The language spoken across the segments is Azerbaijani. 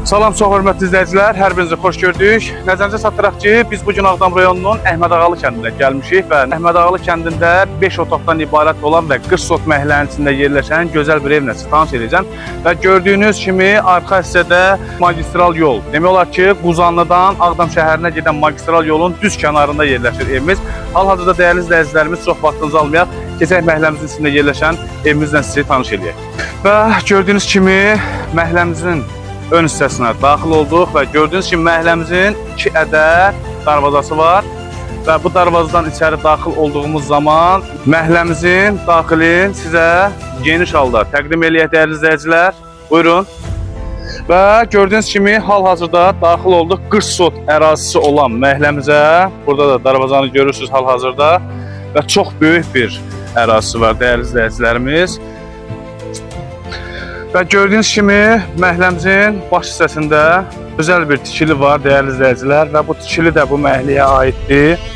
Salam çox hörmətli izləyicilər, hər birinizi xoş gördük. Nəzərinizə çatdıraq ki, biz bu gün Ağdam rayonunun Əhmədağalı kəndinə gəlmişik və Əhmədağalı kəndində 5 otaqdan ibarət olan və 40 sot məhəllənin içində yerləşən gözəl bir evlə sizi tanış edəcəm. Və gördüyünüz kimi arxa hissədə magistral yol. Demək olar ki, Quzanlıdan Ağdam şəhərinə gedən magistral yolun düz kənarında yerləşir evimiz. Hal-hazırda dəyərli izləyicilərimiz, çox vaxtınızı almayaq, keçək məhəlləmizin içində yerləşən evimizlə sizi tanış eləyək. Və gördüyünüz kimi məhəlləmizin ön hissəsinə daxil olduq və gördüyünüz kimi məhəlləmizin 2 ədəd darvazası var və bu darvazadan içəri daxil olduğumuz zaman məhəlləmizin daxilini sizə geniş halda təqdim eləyək dəyərli izləyicilər. Buyurun. Və gördüyünüz kimi hal-hazırda daxil olduq 40 sot ərazisi olan məhəlləmizə. Burada da darvazanı görürsünüz hal-hazırda və çox böyük bir ərazisi var dəyərli izləyicilərimiz. Və gördüyünüz kimi məhəlləmizin baş hissəsində özəl bir tikili var dəyərli izləyicilər və bu tikili də bu məhəlləyə aiddir.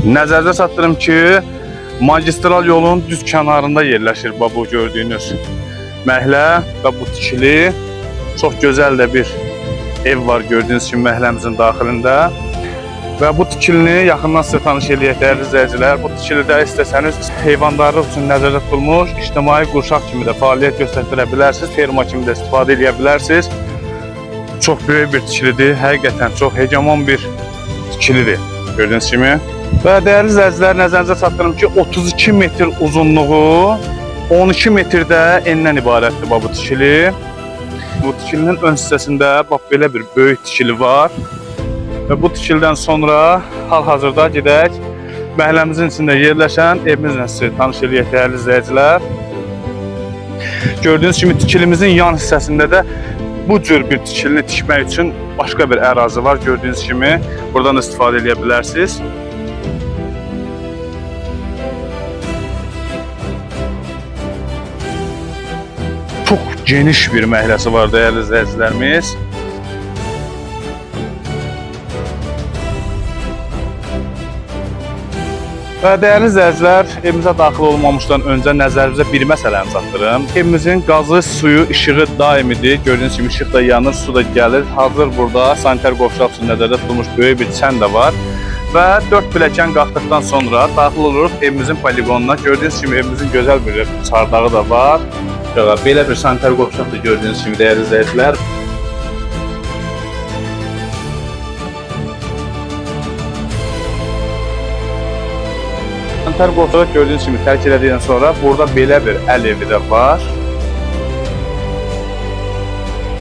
Nəzərinizə çatdırım ki, magistral yolun düz kənarında yerləşir bax bu gördüyünüz məhəllə və bu tikili. Çox gözəl də bir ev var gördüyünüz kimi məhəlləmizin daxilində. Və bu tikilini yaxından sizə tanış eləyək dəyərli izləyicilər. Bu tikilidə istəsəniz heyvandarlıq üçün nəzərdə tutulmuş ictimai qurşaq kimi də fəaliyyət göstərə bilərsiniz, ferma kimi də istifadə edə bilərsiniz. Çox böyük bir tikilidir, həqiqətən çox hegemon bir tikilidir gördüyünüz kimi. Və dəyərli izləyicilər, nəzərinizə çatdırım ki, 32 metr uzunluğu, 12 metr də enindən ibarətdir bax bu tikili. Bu tikilinin ön hissəsində bax belə bir böyük tikili var. Və bu tikilidən sonra hal-hazırda gedək məhəlləmizin içində yerləşən evimizlə sizi tanış eləyək dəyərli izləyicilər. Gördüyünüz kimi tikilimizin yan hissəsində də bu cür bir tikilini tikmək üçün başqa bir ərazi var. Gördüyünüz kimi buradan da istifadə edə bilərsiniz. Çox geniş bir məhəlləsi var dəyərli izləyicilərimiz. Və dəyərli izləyicilər, evimizə daxil olmamışdan öncə nəzərinizə bir məsələni çatdırım. Evimizin qazı, suyu, işığı daimidir. Gördüyünüz kimi işıq da yanır, su da gəlir. Hazır burada sanitar qovşaq üçün nəzərdə tutulmuş böyük bir çən də var. Və 4 pilləkən qalxdıqdan sonra daxil oluruq evimizin poliqonuna. Gördüyünüz kimi evimizin gözəl bir çardağı da var. Belə bir sanitar qovşaq da gördüyünüz kimi dəyərli izləyicilər. Sanitar qovşağı gördüyünüz kimi tərk elədikdən sonra burada belə bir əl evi də var.